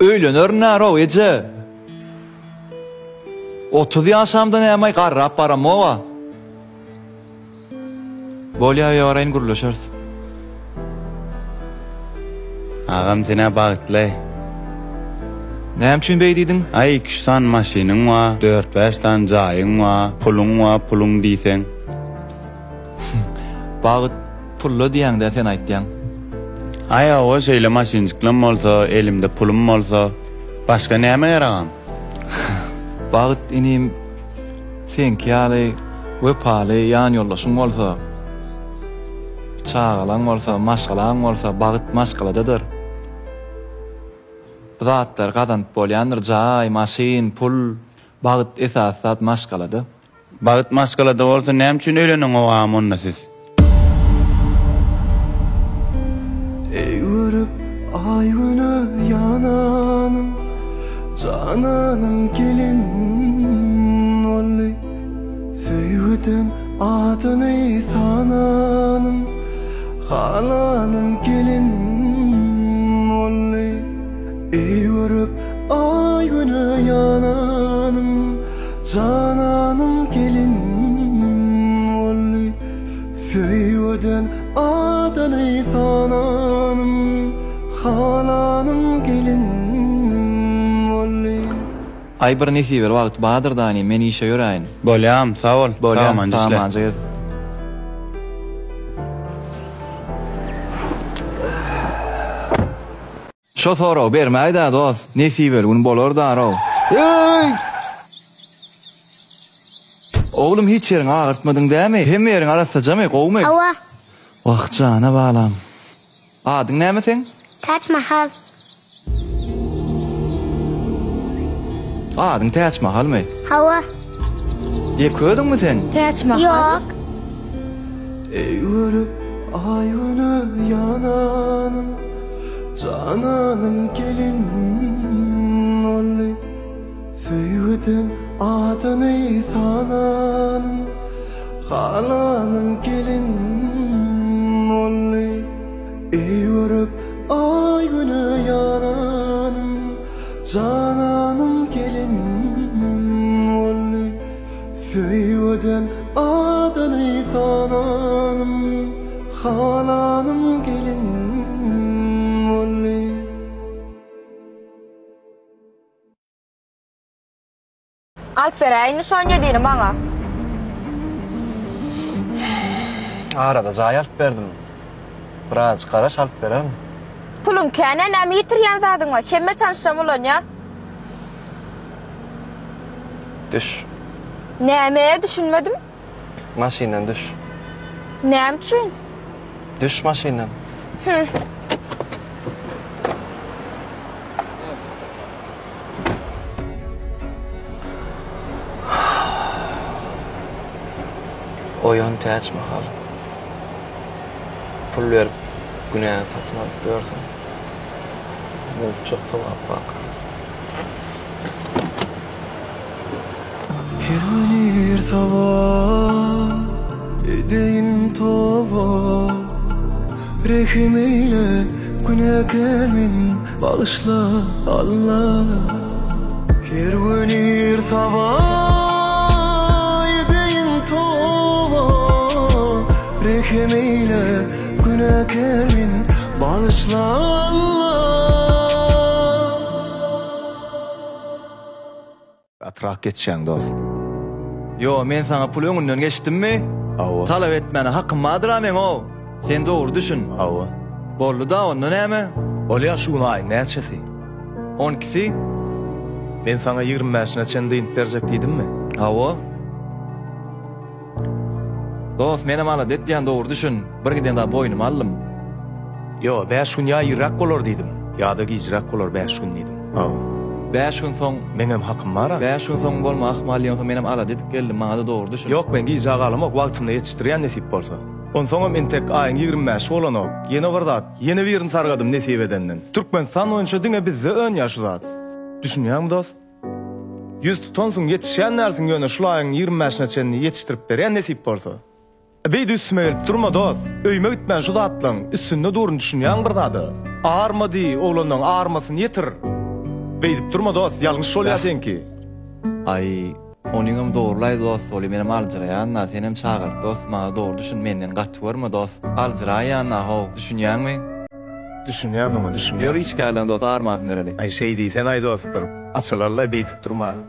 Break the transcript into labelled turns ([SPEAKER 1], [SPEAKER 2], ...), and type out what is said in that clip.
[SPEAKER 1] Öýlenerin-ä-row, eje. 30 ýaşamda näme-aý garrap baramog-a. Bolýa öýe baraýyn gürleşeris.
[SPEAKER 2] Agam senä bagtly.
[SPEAKER 1] Näme üçin beý diýdiň?
[SPEAKER 2] Aý iki üç sany maşynyň bar, dört-bäş sany jaýyň bar, puluň bar, puluň diýseň.
[SPEAKER 1] Bagt pulda diýýäň-dä sen aýtýaň.
[SPEAKER 2] Aý hawa şeýle maşynjyklam bolsa, elimde pulum bolsa, başga näme gerek agam?
[SPEAKER 1] Bagt inim Seňki ýaly wepaly ýanýoldaşyň bolsa, çagalaň bolsa, maşgalaň bolsa, bagt maşgaladadyr. Bu zatlary gazanyp bolýandyr, jaý, maşyn, pul, bagt esasy zat maşgalada.
[SPEAKER 2] Bagt maşgalada bolsa näme üçin öýleneňok agam onda siz?
[SPEAKER 3] Eý görüp aý-güne ýananym, Jananym gelin boldy. Söýgüden adyny sananym, Halanym gelin boldy. Eý görüp aý-güne ýananym, Jananym gelin boldy. Söýgüden adyny sananym, Halanym gelin boldy.
[SPEAKER 1] Aý bir nesibeli wagt bardyr dani men işe ýöräýin.
[SPEAKER 2] Bolýam sag bol.
[SPEAKER 1] Bolýa sagamanja gez. Şo soragy bermäýdä dos, nesibeli gün bolar darow. Eý! Oglum hiç ýeriňi agyrtmadyň dämi? Hemme ýeriň arassajamy, gowumy?
[SPEAKER 4] Hawa.
[SPEAKER 1] Wah jana balam. Adyň näme seň?
[SPEAKER 4] Täçmahal.
[SPEAKER 1] Adyň Täçmahalmy?
[SPEAKER 4] Hawa.
[SPEAKER 1] Ýeke özüňmi sen?
[SPEAKER 5] Täçmahal.
[SPEAKER 4] Ýok.
[SPEAKER 3] Eý görüp aý-güne ýananym, Jananym gelin boldy. Söýgüden adyny sananym, Halanym gelin boldy. Eý görüp aý-güne ýananym, Jananym gelin boldy. Söýgüden adyny sananym, Halanym gelin boldy.
[SPEAKER 5] Alyp beräý indi şon ýedini maňa.
[SPEAKER 1] Arada jaý alyp berdim. Birazjyk garaş alyp bererin.
[SPEAKER 5] Puluň kän-ä näme ýitirýän zadyň bar? Hemme tanyşlam ulanýa.
[SPEAKER 1] Düş.
[SPEAKER 5] Nämee düşünmedim?
[SPEAKER 1] Maşyndan düş.
[SPEAKER 5] Näme üçin?
[SPEAKER 1] Düş maşyndan.
[SPEAKER 5] Hü.
[SPEAKER 1] Oýan Täçmahal. Pul berip günäňi satyn alyp ýörsüň. Mugtjak sogap waka.
[SPEAKER 3] Her gün ir saba edeýin toba Rehim eýle günäkär men bagyşla Alla Her gün ir saba edeýin toba Rehim eýle günäkär men bagyşla Alla.
[SPEAKER 6] Gatyrak geçýäň dos.
[SPEAKER 1] Ýo, men saňa puly öňünden geçdimmi?
[SPEAKER 6] Hawa.
[SPEAKER 1] Talap etmäne hakym bardyr-a meň-ow. Sen dogry düşün.
[SPEAKER 6] Hawa.
[SPEAKER 1] Boldy-da, onda näme?
[SPEAKER 6] Bolýa, şu gün aýyň näçesi?
[SPEAKER 1] On ikisi.
[SPEAKER 6] Men saňa 20 bäşine çen dynyp berjek diýdimmi?
[SPEAKER 1] Hawa. Dos, menem alada etýän, dogry düşün. Bir giden zat boýnuma aldym.
[SPEAKER 6] Ýo, bäş gün ýa irräk bolar diýdim, ýa-da gijräk bolar bäş gün diýdim. Hawa.
[SPEAKER 1] Bäş gün soň.
[SPEAKER 6] Meňem hakym bar-a.
[SPEAKER 1] Bäş gün soň bolma ahmal ýogsa menem alada edip geldim, maňa-da dogry düşün.
[SPEAKER 6] Ýok, men gijä galamok, wagtynda ýetişdirýän nesip bolsa. Onsoňam entek aýyň 20 bäşi bolanok. Ýene bir zat, ýene birini sargadym nesip edenden. Türkmenistan boýunça diňe bizde önýär şu zat. Düşünýäňmi dost? Ýüz tutansyň, ýetişýän dälsiň, ýöne şul aýyň 20 bäşine çenli ýetişdirip berýän nesip bolsa. Beýde üstüme gelip durma dos. Öýüme gitmän şu zatlaň üstünde durun düşünýäň bir zada. Arma diý oglanlaň armasyny ýetir. Beýdip durma dost, ýalňyş bolýar seňki.
[SPEAKER 1] Aý, onyňam dogry-laý dost, weli menem aljyraýan-da, senem çagalyk dost, maňa dogry düşün, menden gaty görme dost. Aljyraýan-da how, düşünýäňmi?
[SPEAKER 6] Düşünýän oňa, düşünýän.
[SPEAKER 1] Ýör işgärleň dost, armasyny bereli.
[SPEAKER 6] Aý, şeý diýsen-aý dost bir, açylarlaý beýdip durman.